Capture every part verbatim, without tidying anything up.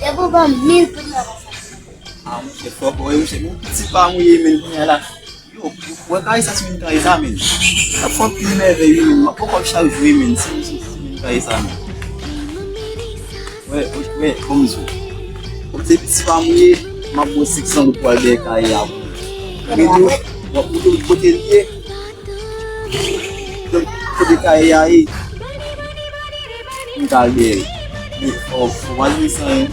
Depi w ban m mil pou m nan konsa. Ah, monchè, fòk wè, monchè, yon ti pa mouye, men kounye a la. Yo, wè kay sa, si menm kay sa, men. Sa fè anpil mèvèy, wi, men. M ap pran kòb chak jou, wi, men. Si, si, si, si, menm kay sa, men. Wè, wè, wè, kòm zo. Kòm se ti pa mouye, m ap pran senk san goud pou al dèyè kay a. Mete, w ap mete l kote l ye. Donk, kote kay a ye, m t al dèyè. Men, fò, fò pa jwe san, hein.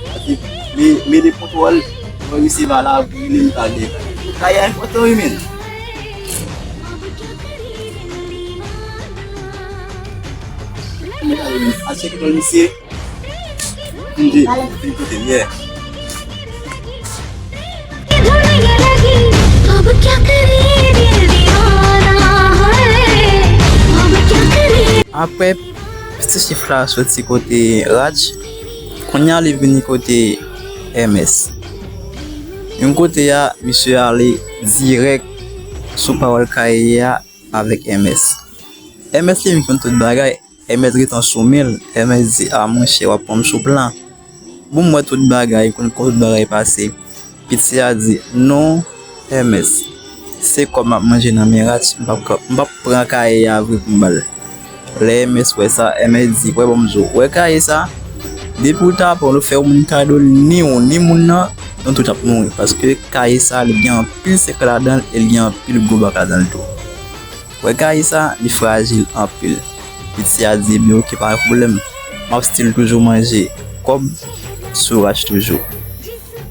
Paske, men, men de kontwòl, mwen resevwa la, pou li, m t al dèyè. Kay a enpòtan, wi, men. Al tcheke dòl misye. Mwen di, li kote m ye. Apre ti chif la soti kote Raj, kounye a li vini kote M S. Yon kote a, misye ale dirèk sou pawòl Kaye a avèk M S. M S li menm konn tout bagay. M S gentan sou men l. M S di, "A, monchè, w ap pran m sou plan." Bon, m wè tout bagay, konn kòman tout bagay pase. Piti a di, "Non, M S, se kòb m ap manje nan men Raj, m p ap ka, m p ap pran Kaye a vre pou m ba l." Lè M S wè sa, M S di, "Wè, bon, m di w, wè Kaye sa, depi w ta pran l, ou fè yon moun kado l, ni w, ni moun nan, nou tout ap mouri. Paske Kaye sa, li gen anpil sekrè ladan l, e li gen anpil gwo bagay ladan l tou." Wè Kaye sa, li frajil anpil. Piti a di, "Ebyen, oke, pa gen pwoblèm. M ap still toujou manje kòb sou Raj toujou."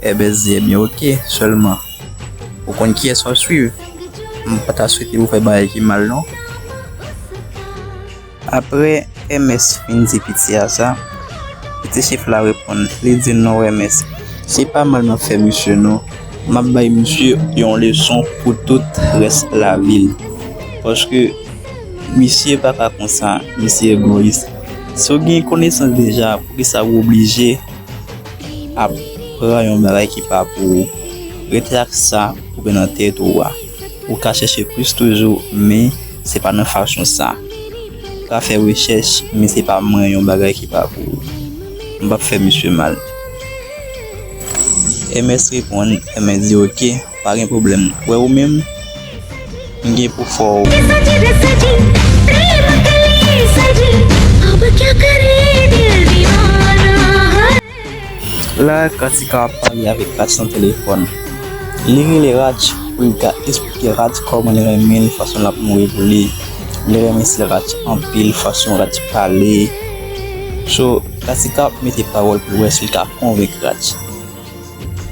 M S di, "Ebyen, oke, sèlman, ou konn kiyès w ap swiv. M pa ta swete pou fè bagay ki mal, non." Apre M S fin di piti a sa, piti chif la reponn, li di, "Non, M S, se pa mal m ap fè misye, non. M ap bay misye yon leson pou tout rès lavi l. Paske misye pa ka konsa, misye egoyis. Si w gen konesans deja, poukisa w oblije ap pran yon bagay ki pa pou ou? Rete ak sa ou gen nan tèt ou a. Ou ka chèche plis toujou, men se pa nan fason sa. Ou ka fè rechèch, men se pa mwen yon bagay ki pa pou ou. M p ap fè misye mal." M S reponn, M S di, "Oke, pa gen pwoblèm. Wè ou menm, m gen pou fè w." La, Katika ap pale avèk Raj nan telefòn. Li rele Raj pou li ka esplike Raj kòman li renmen l, fason l ap mouri pou li. Li renmen stil Raj anpil, fason Raj pale. So, Katika ap mete pawòl pou l wè si l ka konvenk Raj.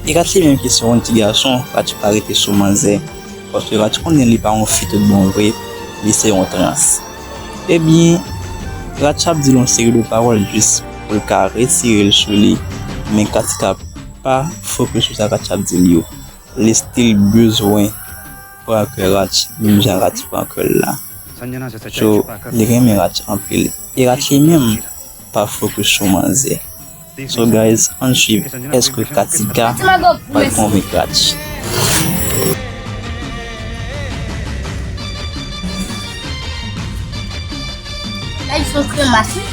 E Raj li menm ki se yon ti gason, Raj pa rete sou manzè. Paske Raj konnen li pa yon fi tout bon vre, li se yon trans. Ebyen, Raj ap di l yon seri de pawòl jis pou l ka retire l sou li, men Katika pa fokis sou sa Raj ap di l yo. Li still bezwen pran kè Raj, menm jan Raj pran kè l la. So, li renmen Raj anpil. E Raj li menm pa fokis sou manzè. So guys, ann swiv èske Katika pral konvenk Raj. Guys, son kremas wi.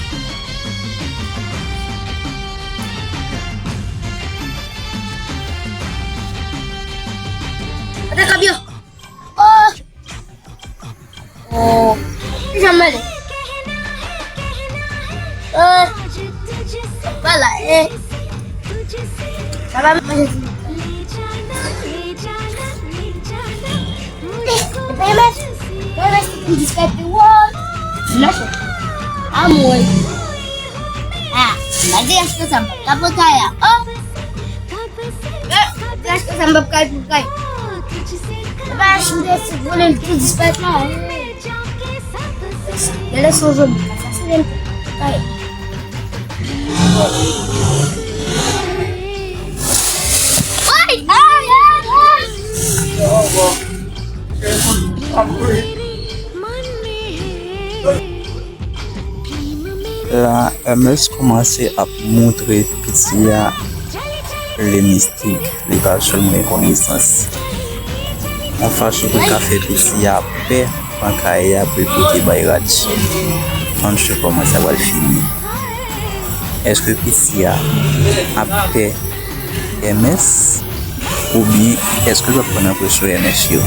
Ate kabyo. Oh. Oh. Kijan m rele? Eh, pa la, eh. Papa, manje ti. Eh, epa M S, epa M S ki te dispèt li, wo. M lâche. Amwe. Ah, malgre achte sa, m pa ka pran kay a. Oh. Eh, achte sa, m p ap kay pou kay. Epa M S ki te vole l tou dispèt la. Gade son zonbi, asasinen l pou kay. Ay, ay, ay, ay. La, M S kòmanse ap montre piti a le mistik, li pa sèlman gen konesans. Yon fason pou l ka fè piti a pè pran kay a pou l pote bay Raj. Ann cheke kòman sa pral fini. Èske piti a ap pè M S? Oubyen èske l ap pran nan presyon M S yo?